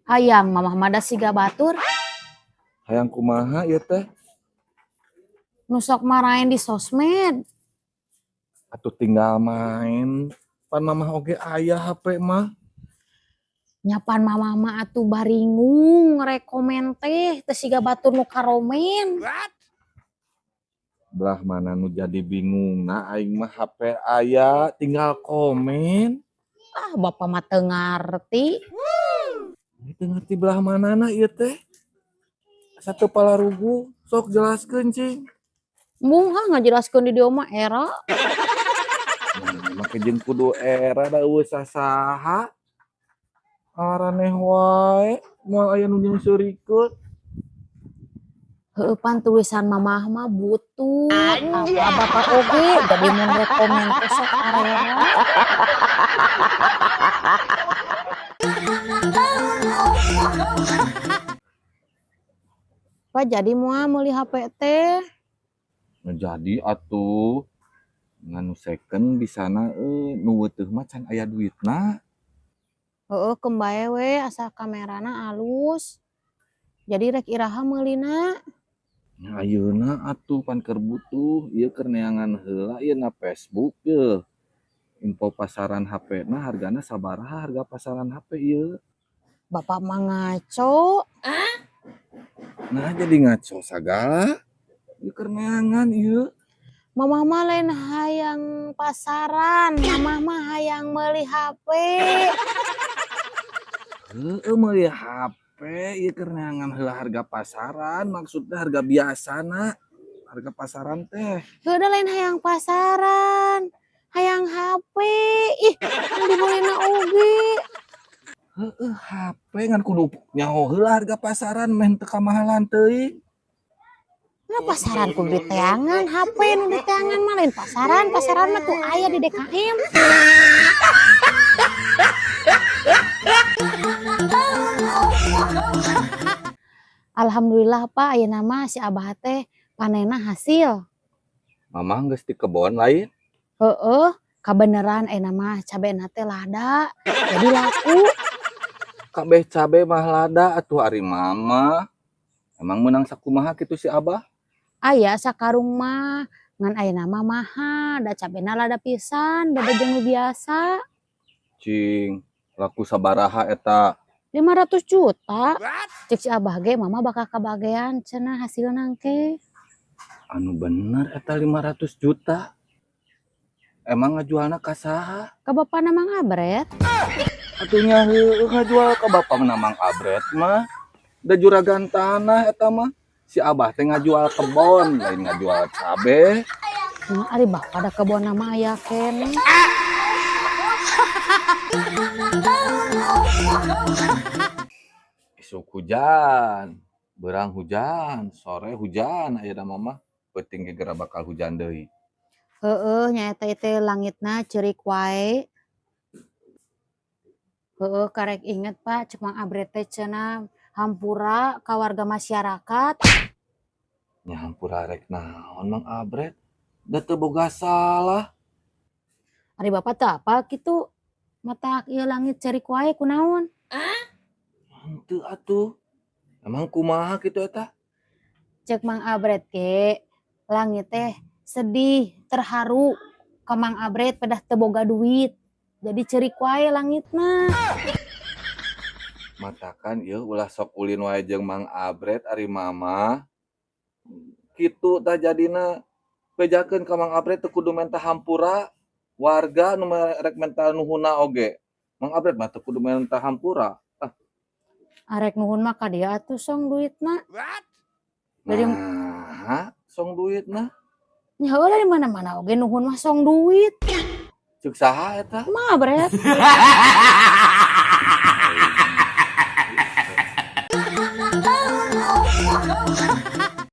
Hayang mamah mah da siga batur. Hayang kumaha ieu teh? Nu sok maraen di sosmed. Atuh tinggal main. Pan mamah oge aya HP mah. Nya pan mamah mah atuh baringung rekomen teh teu siga batur nu karomen. Belah mana nu jadi bingung nah aing mah HP aya tinggal komen. Ah bapak mah teu ngarti. Teu ngerti belah manana ieu teh. Asa teu palarugu, sok jelaskeun cing. Embung ah ngajelaskeun di dieu mah era. Nah, make jeung kudu era da eueuh sasaha. Araneh wae, moal aya nu nyeungseurikeun. Heueuh pan tulisan mamah mah butut, apa bapak oge jadi mun rekomen teh sok arera. Pak jadi moal meuli HP teh? Jadi atuh ngan nu second bisana nu weuteung mah can aya duitna. Heueuh keun bae we asal kamerana alus. Jadi rek iraha meulina? Nya ayeuna atuh pan keur butuh ieu keur neangan heula ieu na Facebook yeuh. Info pasaran HP na hargana sabaraha harga pasaran HP ieu? Bapak mah ngaco. Nah jadi ngaco sagala. Ieu keur neangan ieu. Mamah mah lain hayang pasaran, mamah mah hayang meuli HP. Heueuh meuli HP ieu keur neangan heula harga pasaran, maksudna harga biasana. Harga pasaran teh. Heueuh lain hayang pasaran, hayang HP. Ih, nu dibeulina oge. Heueuh HP ngan kudu nyaho heula harga pasaran meh teu kamahalan teuing. Nah pasaran kudu diteangan, HP nu diteangan mah lain pasaran, pasaran mah tuh aya di DKM. Alhamdulillah Pak, ayeuna mah si Abah teh panenna hasil. Mamah geus di kebon lain? Heueuh, kabeneran ayeuna mah cabena teh lada, jadi laku. Kabeh cabe mah lada atuh ari mama. Emang meunang sakumaha kitu si Abah? Aya sakarung mah, ngan ayeuna mah mahal, da cabena lada pisan, beda jeung nu biasa. Cing, laku sabaraha eta? 500 juta. Cek si Abah ge mama bakal kabagean cenah hasilna engke. Anu bener eta 500 juta. Emang ngajualna ka saha? Ka bapana Mang Abret. Atuh nya heueuh ngajual ka bapana Mang Abret mah. Da juragan tanah eta mah. Si Abah teh ngajual kebon, lain ngajual cabe. Nah, ari bapak da kebon mah aya keneh. Isuk hujan, beurang hujan, sore hujan ayeuna mah peuting ge geura bakal hujan deui. Heueuh nya eta teh langitna ceurik wae. Heueuh karek inget Pak, cek Mang Abret teh cenah hampura ka warga masyarakat. Nya hampura rek naon Mang Abret? Da teu boga salah. Ari bapak teu apal kitu? Matak ieu langit ceurik wae kunaon? Henteu atuh. Emang kumaha kitu eta? Cek Mang Abret ge langit teh sedih, terharu ka Mang Abret pedah teu boga duit. Jadi ceurik wae langitna. Matakan ieu ulah sok ulin wae jeung Mang Abret ari mama. Kitu tah jadina bejakeun ka Mang Abret teu kudu menta hampura. Warga nu rek menta nuhunna oge. Mang Abret mah teu kudu menta hampura. Ah. Arek nuhun mah ka dieu atuh song duitna. Dari Nah, song duitna. Nya heula di mana-mana oge nuhun mah song duit. Ceuk saha eta? Mang Abret.